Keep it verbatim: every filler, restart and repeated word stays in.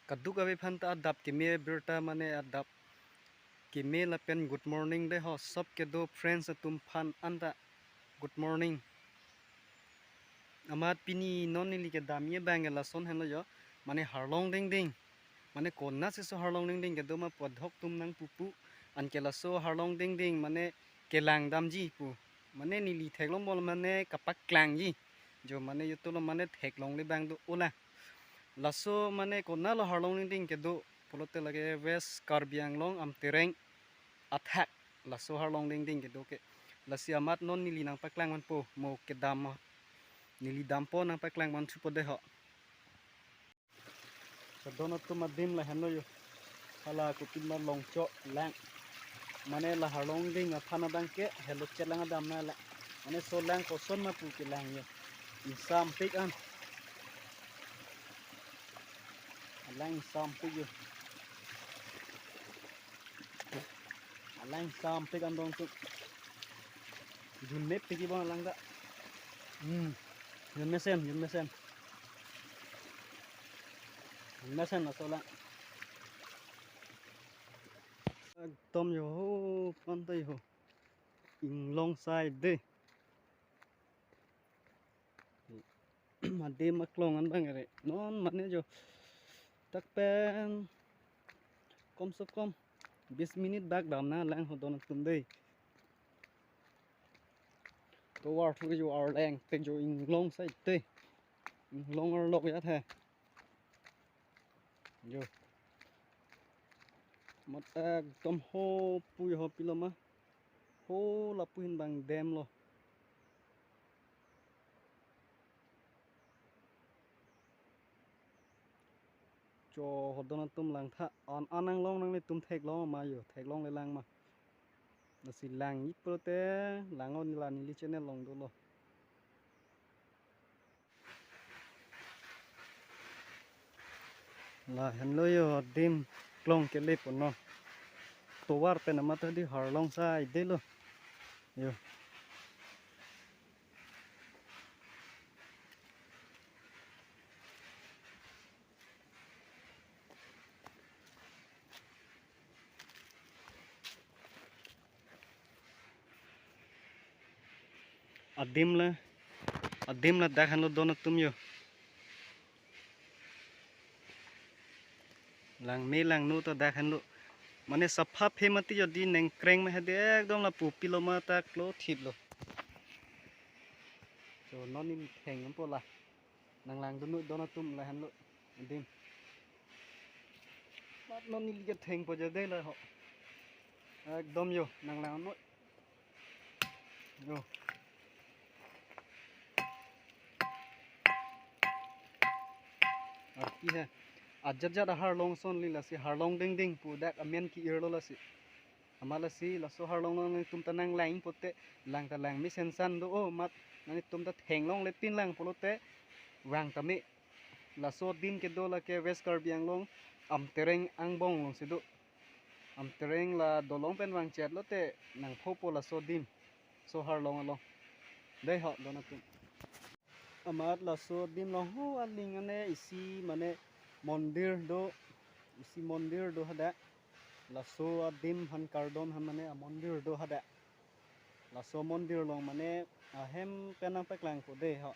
Kadokave aphan ta adap keme birta mane adap keme lapen good morning dei ho, sob kedo friends atum aphan anta good morning. Amat pini non neli kedamji abang ke lason henlo jo, mane Harlong Dingding. Mane konatsi laso Harlong Dingding kedo ma pu adhok atum nangpupo, anke laso Harlong Dingding mane kelang damji pu. Mane neli theklong bol mane kapaklangji. Jo mane YouTube lo mane theklongle abang do-olang. Laso mane konatlo Harlong Dingding kedo pulote lake West Karbi Anglong Amtereng athak laso Harlong Dingding kedo ke. Lasi amat non neli nangpaklang manpo mo kedam, neli dampo nangpaklang manthupo dei ho. Laso don atum adim la henlo jo. Hala kopi ma longcho lang. Mane la Harlong Ding aphan abang ke helo chet lang adam na lang. Mane laso lang koson ma pu kelang jo. Ingsampik an. Alang ingsampik jo. Alang ingsampik an don atum. Junmepik ibon alang ta. Hmm. Junmesen, junmesen. Junmesen laso lang. Ekdom jo ho, panta jo ho. Inglong sai dei. Adim aklong an abang re. Non mane jo. Tak pen. Kom se kom. Bis minute bak dam na lang ho don atum dei. Tovar thu jo arleng pen jo inglong sai dei. Inglong arlok ya the. Jo. Mat ekdom ho pu jo ho pilo ma. Ho lapu hin abang damlo. Jo ho don atum langtha an an nanglong nanglitum theklong ma jo, theklongle lang ma. Lasi lang-ik pulote lang-o neli la neli channel along dolo. La henlo jo adim aklong kele punon. Tovar pen amat hadi Harlong sai dei lo. Jo. Adim la, adim ladak henlo don atum jo. Langme langno ta dak henlo. Mane sapha phe mati jo di nengkreng ma hedi ekdom lapu pilo ma ta klo thip lo. Jo non neli theng po la. Nanglang dun-o don atum la henlo. Adim. Mat non neli kethengpo jo dei la ho. Ekdom jo nanglang noi. Jo. Arki he. Ajat jat aharlong ason li lasi Harlong Dingding pu dak amen ki-irlo lasi. Amat lasi laso Harlong along nangtum ta nanglang pote lang ta langme sensan do-o, mat nangtum ta theklongle tin lang pulote vang tame. Laso adim kedo lake West Karbi Anglong Amtereng angbong alongsi do. Amtereng la dolong pen vangchet lote nangphopo laso adim. Laso Harlong along. Dei ho don atum. Amat laso adim along ho aling ane isi mane mondir do, isi mondir do hadak. Laso adim aphan kardom aphan mane amondir do hadak. Laso mondir along mane ahem pen nangpaklangpo dei ho.